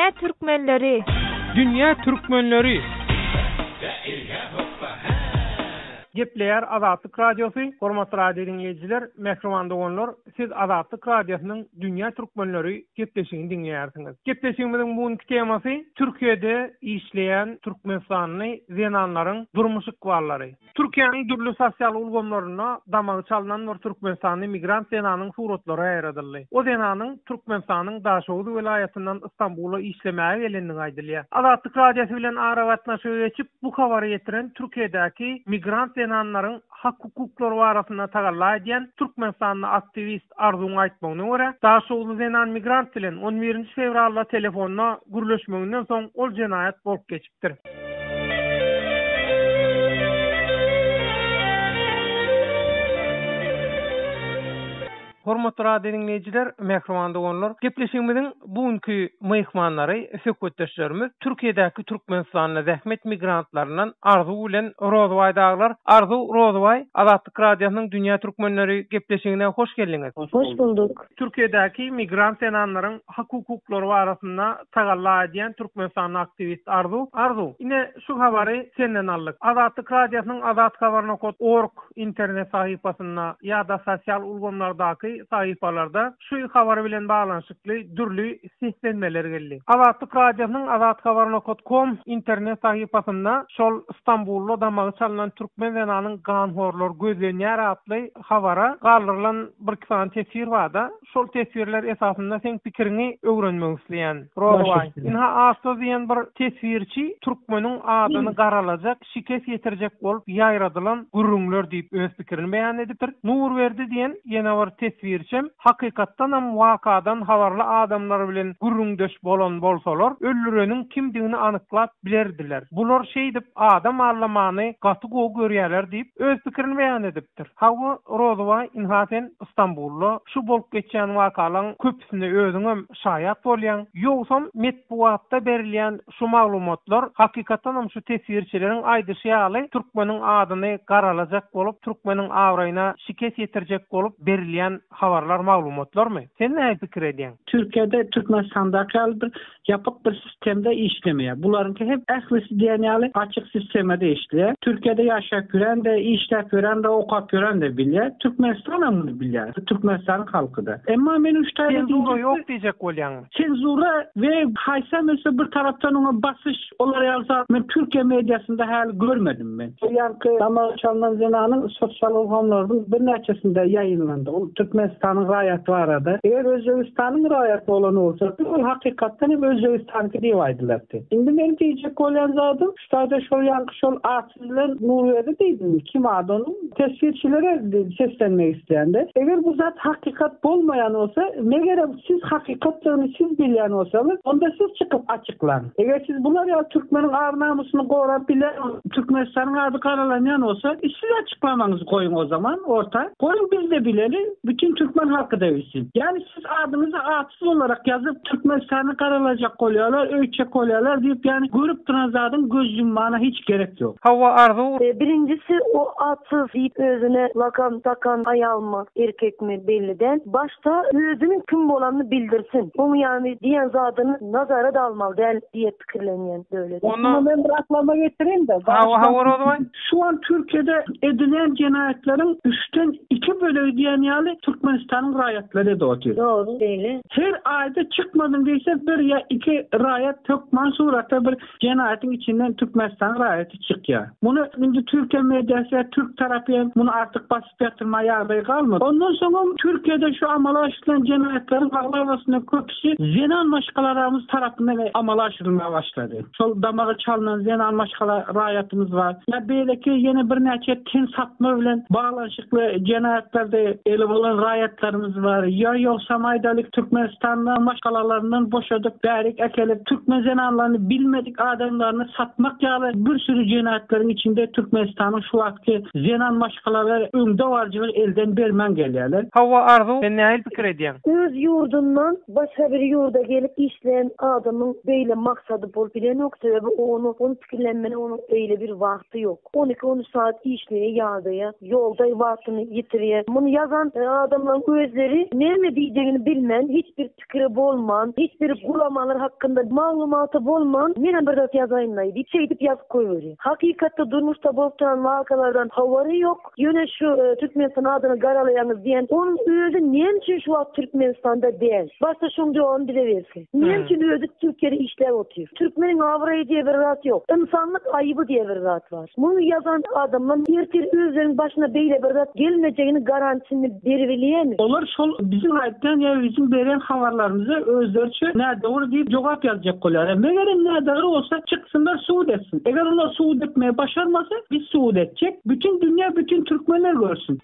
Dünýä türkmenleri! Dünýä türkmenleri! Gepleýär Azatlyk Radiosy, Hormatly radio diňleýjiler, mähriban doganlar, siz Azatlyk Radiosynyň Dünýä türkmenleri gepleşigini diňleýärsiňiz. Gepleşigimiziň bu günki temasy Türkiýede işleýän türkmenistanly zenanlaryň durmuş ykballary. Türkiýäniň dürli sosial ulgamlarynda damagy çalnan bir türkmenistanly migrant zenanyň suratlary ýaýradyldy. O zenanyň Türkmenistanyň Daşoguz welaýatyndan Stambula işlemäge gelendigi aýdylýar. Azatlyk Radiosy bilen aragatnaşyga geçip, bu habary ýetiren Türkiýedäki migrant zenanlaryň hak-hukuklary barasynda tagalla edýän türkmenistanly aktiwist Arzuwyň aýtmagyna görä, daşoguzly zenan migrant bilen on birinji fewralda telefonda gürleşmeginden soň ol jenaýat bolup geçipdir. Hormatly radio diňleýjiler, mähriban doganlar, gepleşigimiziň bu günki myhmanlary, söhbetdeşlerimiz Türkiýedäki türkmenistanly zähmet migrantlaryndan Arzuw bilen Rozybaý dagylar. Arzuw, Rozybaý, Azatlyk Radiosynyň Dünýä Türkmenleri gepleşigine hoş geldiňiz. Hoş bulduk. Türkiýedäki migrant zenanlaryň hak-hukuklary barasynda tagalla edýän türkmenistanly aktiwist Arzuw. Arzuw, ine şu habary senden aldyk. Azatlyk Radiosynyň azathabar nokat org internet sahypasynda ýa-da sosial ulgamlardaky sahypalarda şu habar bilen baglanyşykly dürli seslenmeler geldi. Azatlyk Radiosynyň azathabar nokat kom internet sahypasynda şol Stambulda damagy çalnan türkmen zenanyň ganhorlar gözlenýär atly habara galdyrylan birki sany teswir barda. Şol teswirler esasynda seň pikiriňi öwrenmek isleýän. Rozybaý. Ynha Atsyz diýen bir teswirçi türkmeniň adyny garalajak, şikes ýetirjek bolup ýaýradylan gürrüňler diýip öz pikirini beýan edipdir. Nurberdi diýen ýene bir teswirçem hakykatdanam wakadan habarly adamlar bilen gürrüňdeş bolan bolsalar, öldüreniň kimdigini anyklap bilerdiler. Bular şeýdip adam allamany gaty gowy görýäler diýip öz pikirini beýan edipdir. Hawa Rozybaý ynha sen Stambulda şu bolup geçýän wakalaň köpüsine özüňem şaýat bolýaň. Ýogsam metbugatda berilýän şu maglumatlar hakykatdanam şu teswirçileriň aýdyşy ýaly türkmeniň adyny garalajak bolup, türkmeniň abraýyna şikes ýetirjek bolup berilýän habarlar, maglumatlarmy? Sen nähili pikir edýäň? Türkiýede Türkmenistandaky ýaly bir ýapyk bir sistemde işlemeýär. Bularyňky hem ählisi diýen ýaly açyk sistemada işleýär. Türkiýede ýaşap ýören-de, işläp ýören-de, okap ýören-de bilýär. Türkmenistanam muny bilýär. Türkmenistanyň halky-da. Emma meniň şu taýda Senzura ýok diýjek bolýaňmy? Senzura we haýsam bolsa bir tarapdan oňa basyş olar ýaly zat men Türkiýe mediasynda häli görmedim men. Ýaňky damagy çalnan zenanyň sosial ulgamlaryň birnäçesinde ýaýynlandy. Ol Türkmenistanyň raýaty barada. Eger Özbegistanyň raýaty bolan bolsady, ol hakykatdan hem Özbegistanyňky diýip aýdylardy. Indi meniň diýjek bolýan zadym, şu taýda şol ýaňky şol atsyz bilen Nurberdi diýdimi, kim ady onuň, teswirçilere seslenmek isleýän-de. Eger bu zat hakykat bolmaýan bolsa, megerem siz hakykatdygyny siz bilýän bolsaňyz, onda siz çykyp açyklaň. Eger siz bular ýaly türkmeniň ar-namysyny gorap bilýän, Türkmenistanyň ady garalanýan bolsa, e siz açyklamaňyzy goýuň o zaman orta. Goýuň biz-de bileli, bütin türkmen halky-da bilsin. Ýagny siz adyňyzy atsyz olarak ýazyp, Türkmenistany garalajak bolýarlar, öýtjek bolýarlar diýip, ýagny görüp duran zadyň göz ýummana hiç gerek ýok. Hawa Arzuw. Birinjisi o atsyz diýip özüne lakam takan aýalmy erkekmi belli däl. Başda özüniň kim bolanyny bildirsin. Oň ýany diýen zadyny nazara-da almaly däl diýe pikirlenýän döwlet. Onda. Men bir aklama getireyim-de. Hawa hawa Rozybaý. Şu an Türkiýede edilýän jenaýatlaryň üçden iki bölegi diýen ýaly Türkmenistanyň raýatlary edip otyr. Dogry beýle. Her aýda çykmadym diýse bir ýa iki raýat hökman suratda bir jenaýatyň içinden Türkmenistanyň raýaty çykýar. Muny indi Türkiýe mediasy ýa türk tarapy hem muny artyk basyp ýatyrma ýagdaýy galmady. Ondan soňam Türkiýede şu amala aşyrylan jenaýatlaryň aglabasynyň köpüsi zenan maşgalalarymyz tarapyndan amala aşyrylmaga başlady. Şol damagy çalnan zenan maşgala raýatymyz bar. Ýa beýleki ýene birnäçe ten satma bilen baglanyşykly jenaýatlarda eli bolan raýatlarymyz bar. Ýa ýogsam aýdalyk Türkmenistanda maşgalalaryndan boşadyp bärik äkelip türkmen zenanlaryny bilmedik adamlaryny satmak ýaly bir süri jenaýatlaryň içinde Türkmenistanyň şu wagtky zenan maşgalalary öňdebaryjylygy elden bermän gelýärler. Hawa Arzuw sen nähili pikir edýäň? Öz ýurdundan başga bir ýurda gelip işleýän adamyň beýle maksady bolup bilenok, sebäbi ony ony pikirlenmene onuň beýle bir wagty ýok. On iki, on üç sagat işleýä, ýadaýa, ýolda wagtyny ýitirýä. berýär. Muny ýazan adamlaryň özleri näme diýjegini bilmän, hiç bir pikiri bolman, hiç bir guramalar hakynda maglumaty bolman, menem bir zat ýazaýynlaý diýip, şeýdip ýazyp goýberýär. Hakykatda durmuşda bolup duran wakalardan habary ýok. Ýöne şu Türkmenistan adyny garalaýaňyz diýen, onuň özi näme üçin şu wagt Türkmenistanda däl? Başda şoň jogabyny bize bersin. Näme üçin özi Türkiýede işläp otyr? Türkmeniň abraýy diýe bir zat ýok. Ynsanlyk aýyby diýe bir zat bar. Muny ýazan adamlar ertir özleriniň başyna beýle bir zat gelmejegini garantisini beribilýärmi? Olar şol biziň aýtýan ýa biziň berýän habarlarymyza özleriçe nädogry diýip jogap ýazjak bolýarlar. Megerem nädogry bolsa çyksynlar subut etsin. Eger olar subut etmegi başarmasa biz subut etjek. Bütün dünýä bütün türkmenler görsün.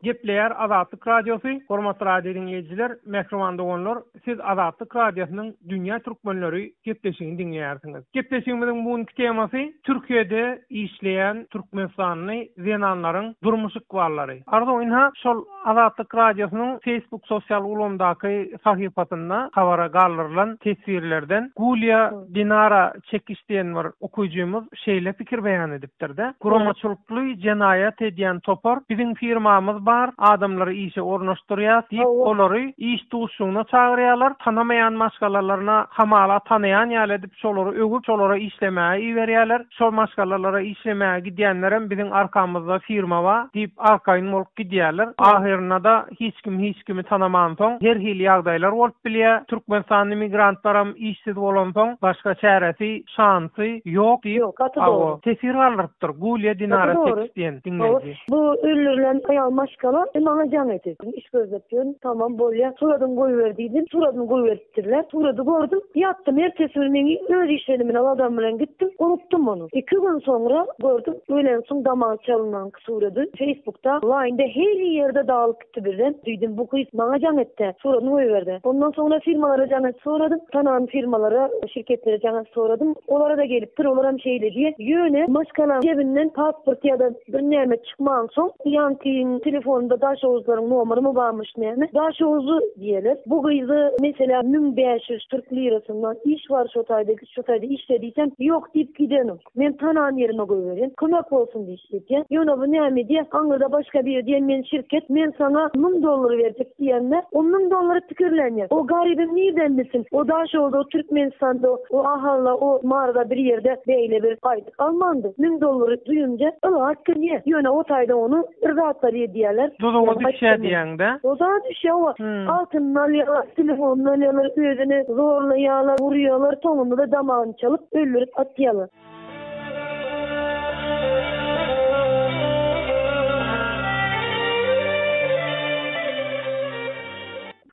Gepleýär Azatlyk Radiosy, Hormatly radio diňleýjiler, mähriban doganlar, siz Azatlyk Radiosynyň Dünýä Türkmenleri gepleşigini diňleýärsiňiz. Gepleşigimiziň bu günki temasy Türkiýede işleýän türkmenistanly zenanlaryň durmuş ykballary. Arzuw ynha şol Azatlyk Radiosynyň Facebook sosial ulgamdaky sahypasynda habara galdyrylan teswirlerden Gulýa Dinara Çekiç diýen bir okyjymyz şeýle pikir beýan edipdir-de, Guramaçylykly jenaýat edýän topar biziň firmamyz bar, adamlary işe ornaşdyrýas diýip, olary iş duşuşygyna çagyrýarlar, tanamaýan maşgalalaryna hamala tanaýan ýaly edip şolary öwüp, şolara işlemäge iberýärler. Şol maşgalalara işlemäge gidýänlerem biziň arkamyzda firma bar diýip arkaýyn bolup gidýärler. Ahyrynda-da hiç kim hiç kimi tanamansoň her hili ýagdaýlar bolup bilýär. Türkmenistanly migrantlaram işsiz bolansoň başga çäresi, şansy ýok diýip, Ýok, gaty dogry. teswir galdyrypdyr Gulýa Dinara Gaty dogry. Çekiç diýen diňleýji. Bu öldürilen aýal maşgala maňa jaň etdi. Iş gözläp ýörün. Tamam bolýa. Suradyňy goýber diýdim. Suradyny goýberipdirler. Surady gördüm. Ýatdym. Ertesi gün men öz işlerim bilen adam bilen gitdim. Unutdym ony. Iki gün soňra gördüm. Ölensoň damagy çalynan surady Facebookda, Line-de her ýerde dagalyp gitdi birden. Diýdim bu gyz maňa jaň etdi. Suradyny goýberdi. Ondan soňra firmalara jaň edip soradym. Tanan firmalara, şirketlere jaň edip soradym. Olara-da gelipdir. Olaram şeýle diýýär. Ýöne maşgalaň cebinden pasport ýa-da Bir näme çykmansoň, ýaňkyň telefonynda daşoguzlaryň nomerymy barmyş näme, daşoguzly diýeler. Bu gyzy meselä 1500 türk lirasyndan iş bar şo taýda, git şo taýda işle diýsem, ýok diýip gidenok. Men tanan ýerime goýberýän, kömek bolsun diýip diýýän. Ýöne bu näme diýýär, aňyrda başga biri diýen men şirket, men saňa 1000 dollar berjek diýende, o 1000 dollary pikirlenýär. O garybym nirden bilsin, o Daşoguzda, o Türkmenistanda, o Ahalla, o Maryda bir ýerde beýle bir aýdyp. Almandy. Müň dollary duýunca ylgap gelýär. Ýöne o taýda ony bir zatlar edýärler. Duzaga düşýär diýýäň-dä? Duzaga düşýär oba. Altynyny alýarlar, telefonyny alýarlar, özüni zorlaýarlar, urýarlar, soňunda-da damagyny çalyp, öldürip atýarlar.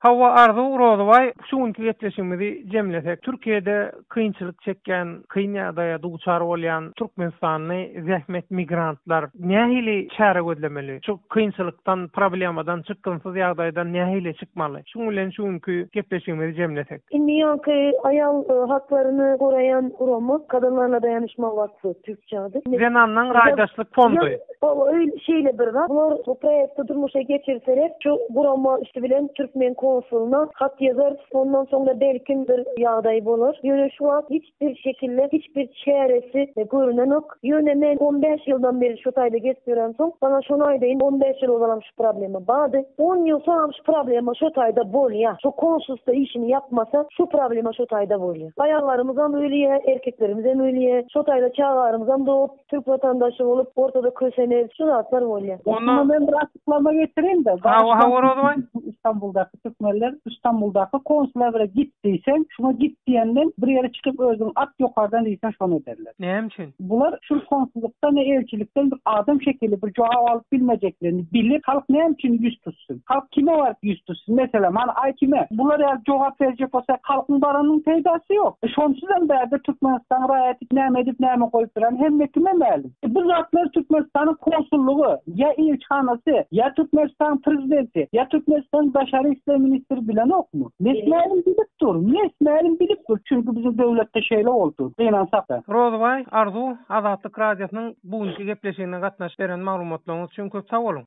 Hawa Arzuw Rozybaý şu günki gepleşigimizi jemlesek Türkiýede kynçylyk çekýän kyn ýagdaýa duçar bolýan Türkmenistanly zähmet migrantlar nähili çäre gözlemeli şu kynçylykdan problemadan çykgynsyz ýagdaýdan nähili çykmaly şuň bilen şu günki gepleşigimizi jemlesek. Indi ýaňky aýal haklaryny goraýan gurama Kadynlarla Daýanyşma Vakfy türkçe ady. Zenanlaň raýdaşlyk fondy. Hawa öýle şeýle bir zat. Bular bu proýekti durmuşa geçirseler şu gurama üsti bilen türkmen konsulyna hat ýazarys. Ondan soňra belkim bir ýagdaý bolar. Ýöne şu wagt hiç bir şekilde hiç bir çäresi görünenok. Ýöne men on bäş ýyldan beri şu taýda gezip ýöremsoň saňa şony aýdaýyn on bäş ýyl ozalam şu problema bardy. On ýyl soňam şu problema şu taýda bolýa. Şu konsulstwo işini ýapmasa şu problema şu taýda bolýa. Aýallarymyzam ölýä, erkeklerimizem ölýä. Şu taýda çagalarymyzam dogup Türk watandaşy bolup ortada kösenez şu zatlar bolýa. Onda men bir açyklama getireyim-de. Hawa hawa Rozybaý. Istanbuldaky türkmenler Istanbuldaky konsula bile git diýseň, şuňa git diýenden bir ýere çykyp özüň at ýokardan diýseň şony ederler. Näme üçin? Bular şul konsullykdan ne elçilikden bir adam şekilli bir jogap alyp bilmejeklerini bilip halk näme üçin ýüz tutsun? Halk kime baryp ýüz tutsun? Meselem, hany aý kime? Bular ýaly jogap berjek bolsa, halkyň baranyň peýdasy ýok. E, şonsuzam bärde Türkmenistanyň raýaty näme edip, näme goýup duran hemme kime mälim. E, bu zatlary Türkmenistanyň konsullygy, ýa ilçihanasy, ýa Türkmenistanyň prezidenti, ýa Türkmenistanyň daşary işler ministri bilenokmy? Mes-mälim bilip dur, mes-mälim bilip dur. Çünki biziň döwletde şeýle boldy, gynansak-da. Rozybaý Arzuw, Azatlyk Radiosynyň bu günki gepleşigine gatnaşyp beren maglumatlaryňyz üçin köp sag boluň!